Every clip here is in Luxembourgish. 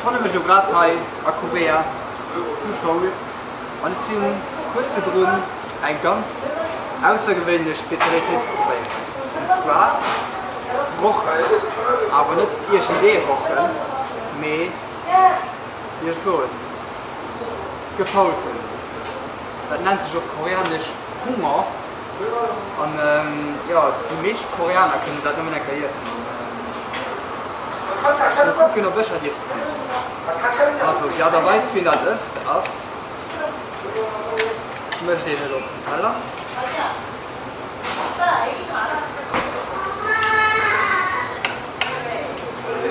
befanne mech elo grad hei a Korea, zu Seoul, an ech si kuerz virdrun eng ganz aussergewéinlech Spezialitéit ze probéieren, an zwar Rochen, awer net iergendee Rochen, mee wéi ech soen, gefaulten. Dat nennt sech op Koreanesch Hunger. An jo, déi meescht Koreaner kënnen dat nëmmen eng Kéier iessen. Mol kucken ob ech dat iesse kann. Also déi Art a Weis wéi een dat ësst ass, mécht een et op den Teller.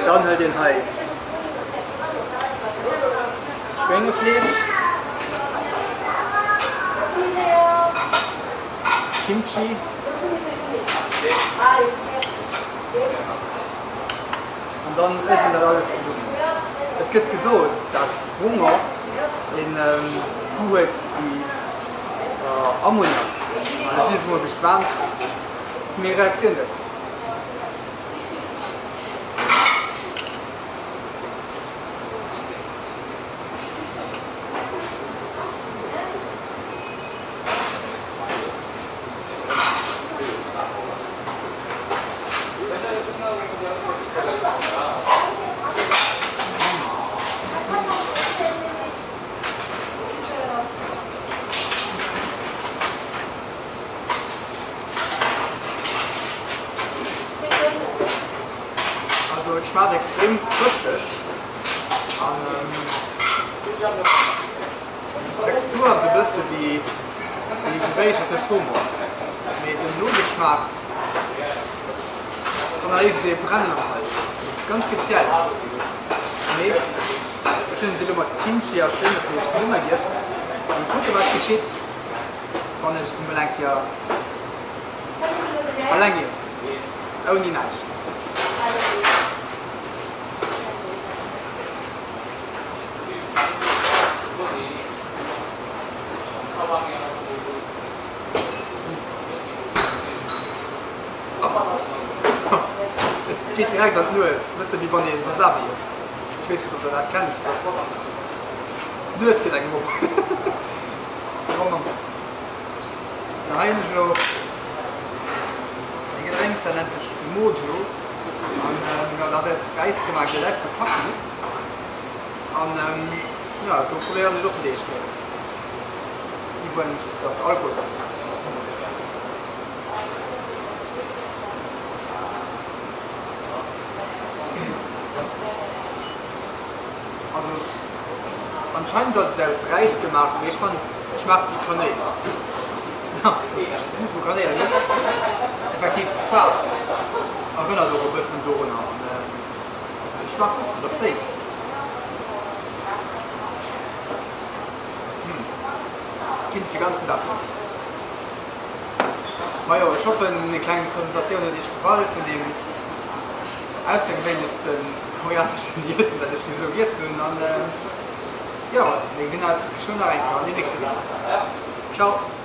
Dann hëlt een hei Schwéngefleesch, Kimchi an dann ësst een dat alles zesummen. Et gëtt gesot dat Honger een Goût huet wéi Ammoniak an elo sinn ech mol gespaant wéi meng Reaktioun gëtt. Also et schmaacht extrem frëscheg an d'Textur ass e bësse wéi geréicherte Saumon, mee den Nogeschmaach hannerléisst esou ee Brennen am Hals. Dat ass ganz speziell. Mee ech hunn et elo mat Kimchi a Schwéngefleesch zesumme giess. Mol kucke wat geschitt wann ech et emol eng Kéier alleng iessen, ouni näischt. Et geet direkt an d'Nues, e bësse wéi wann ee Wasabi ësst. Ech weess net, ob der dat kennt, dass d'Nues geet engem op. An hei hunn ech elo e Gedrénks, dat nennt sech Mojo. An jo, dat ass aus Räis gemaach, dat ass vu Kaffi. An jo, do probéieren ech och fir d'éischt Kéier. Iwwregens, dat ass Alkohol dran. Also anscheinend ass et aus Räis gemaach, mee ech fannen et schmaacht wéi Kanéil. Goût vu Kanéil, ne? Effektiv d'Faarf erënnert och e bëssen dorunner an et schmaacht gutt, et ass séiss. Kinnt ech de ganzen Dag drénken. Majo, ech hoffen meng kleng Presentatioun huet iech gefall vun deem aussergewéinlechsten koreaneschen Iessen dat ech bis elo giess hunn an jo, mir gesinn eis geschwënn nach eng Kéier an deem nächste Video. Ciao!